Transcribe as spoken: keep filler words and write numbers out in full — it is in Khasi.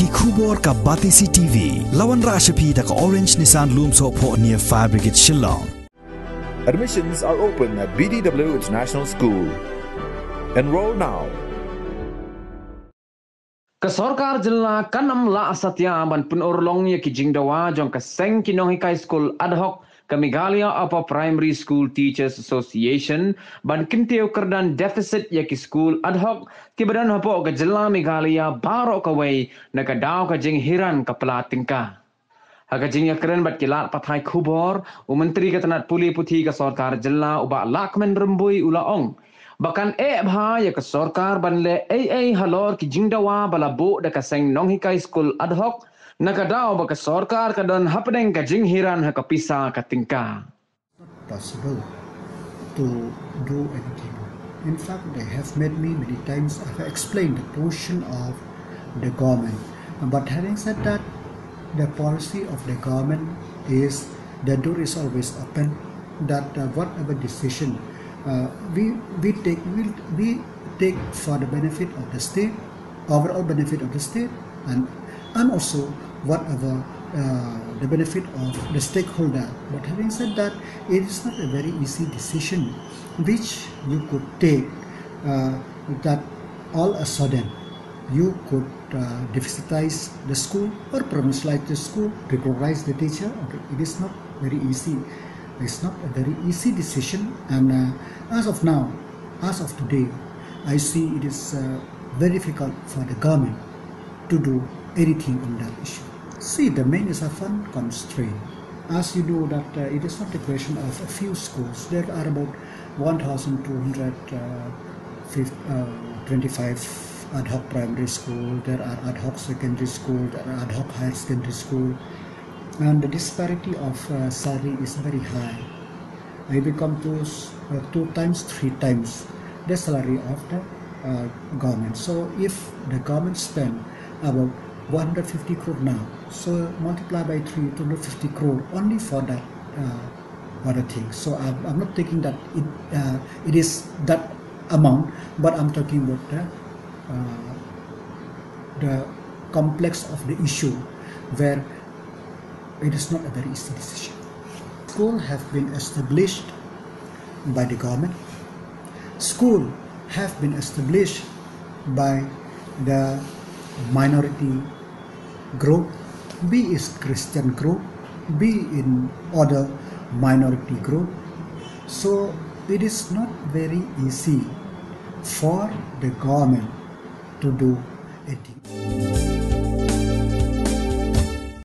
Ki khubor ka Batesi T V. La wanrah sha phi da ka Orange Nissan Lumsohphoh near Fire Brigade Shillong. Admissions are open at B D W International School. Enroll now. Ka sorkar jylla kan ym lah satia ban pynurlong ïa ki jingdawa jong ka seng ki nonghikai skul ad hoc ka Meghalaya Upper Primary School Teachers Association ban kyntiew kyrdan deficit ïa ki skul ad hoc kiba don hapoh ka jylla Meghalaya baroh kawei na ka daw ka jinghiran ka pla tyngka. Ha ka jingïakren bad ki lad pathai khubor, u Myntri ka tnat pule puthi ka sorkar jylla u Bah Lahkmen Rymbui u la ong ba kan eh bha ïa ka sorkar ban leh ei ei halor ki jingdawa ba la buh da ka seng nonghikai skul ad hoc na ka daw ba ka sorkar ka don hapdeng ka jinghiran ha ka pisa ka tyngka. Possible to do anything. In fact, they have met me many times. I've explained the position of the government. But having said that, the policy of the government is the door is always open. That uh, whatever decision uh, we we take, we we take for the benefit of the state, overall benefit of the state, and and also whatever uh, the benefit of the stakeholder. But having said that, it is not a very easy decision which you could take uh, that all of a sudden you could uh, deficitize the school or provincialize the school, regularize the teacher. Okay, it is not very easy. It's not a very easy decision, and uh, as of now, as of today, I see it is uh, very difficult for the government to do anything on that issue. See, the main is a fund constraint. As you know that uh, it is not a question of a few schools. There are about one thousand two hundred uh, fif- uh, twenty-five ad hoc primary school. There are ad hoc secondary school. There are ad hoc higher secondary school, and the disparity of uh, salary is very high. If we come to uh, two times, three times the salary of the uh, government. So if the government spend about one hundred fifty crore now, so multiply by three, two hundred fifty crore only for that uh, other thing. So I'm, I'm not thinking that it uh, it is that amount, but I'm talking about the uh, the complex of the issue where it is not a very easy decision. School have been established by the government. School have been established by the minority group, be it Christian group, be in other minority group. So it is not very easy for the government to do anything.